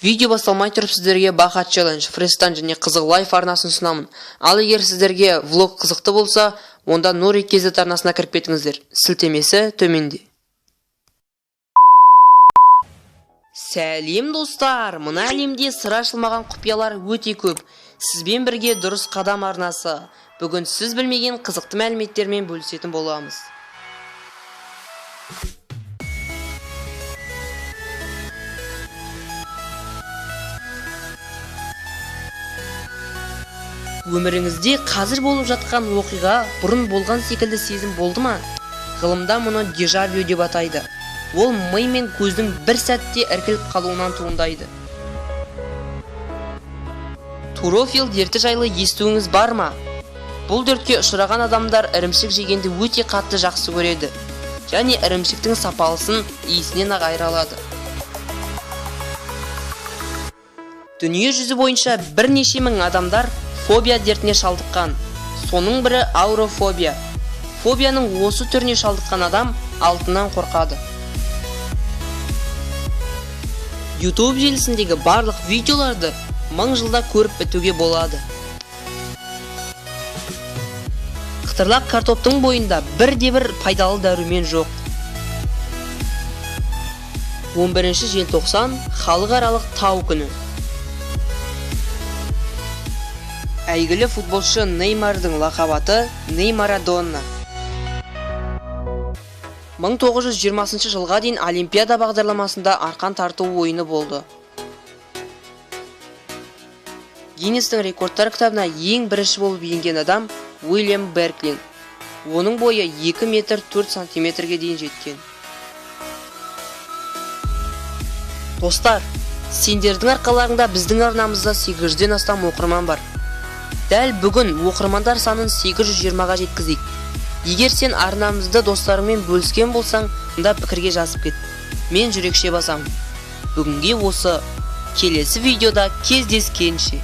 Видео басталмай тұрып сіздерге Баха Challenge, Фрестан және Қызық Лайф арнасын ұсынамын. Ал егер сіздерге влог қызықты болса, онда Нури KZ арнасына кіріп кетіңіздер. Сілтемесі төменде. Сәлем достар! Мына әлемде сыр ашылмаған құпиялар өте көп. Сізбен бірге Дұрыс Қадам арнасы. Бүгін сіз білмеген қызықты мәліметтермен бөлісетін боламыз. Өміріңізде қазір болып жатқан оқиға бұрын болған секілді сезім болды ма? Ғылымда мұны дежавю деп атайды. Ол ми мен көздің бір сәтте іркіліп қалуынан туындайды. Турофил дерті жайлы естуіңіз бар ма? Бұл дертке ұшыраған адамдар ірімшік жегенді өте қатты жақсы көреді және ірімшіктің сапалысын иісінен-ақ айыра алады. Дүние жүзі бойынша бірнеше мың адамдар фобия дертіне шалдыққан. Соның бірі аурофобия. Фобияның осы түріне шалдыққан адам алтыннан қорқады. YouTube желісіндегі барлық видеоларды 1000 жылда көріп бітуге болады. Қытырлақ картоптың бойында бірде-бір пайдалы дәрумен жоқ. 11 желтоқсан халықаралық тау күні. Әйгілі футболшы Неймардың лақап аты Неймарадона. 1920 жылға дейін Олимпиада бағдарламасында арқан тарту ойыны болды. Гиннестің рекордтар кітабына ең бірінші болып енген адам Уильям Берклин. Оның бойы 2 метр 4 сантиметрге дейін жеткен. Достар, сендердің арқаларыңда біздің арнамызда 800-ден астам оқырман бар. Дәл бүгін оқырмандар санын 820-ға жеткізейік. Егер сен арнамызды достарыңмен бөліскен болсаң, онда пікірге жазып кет. Мен жүрекше басамын. Бүгінге осы. Келесі видеода кездескенше.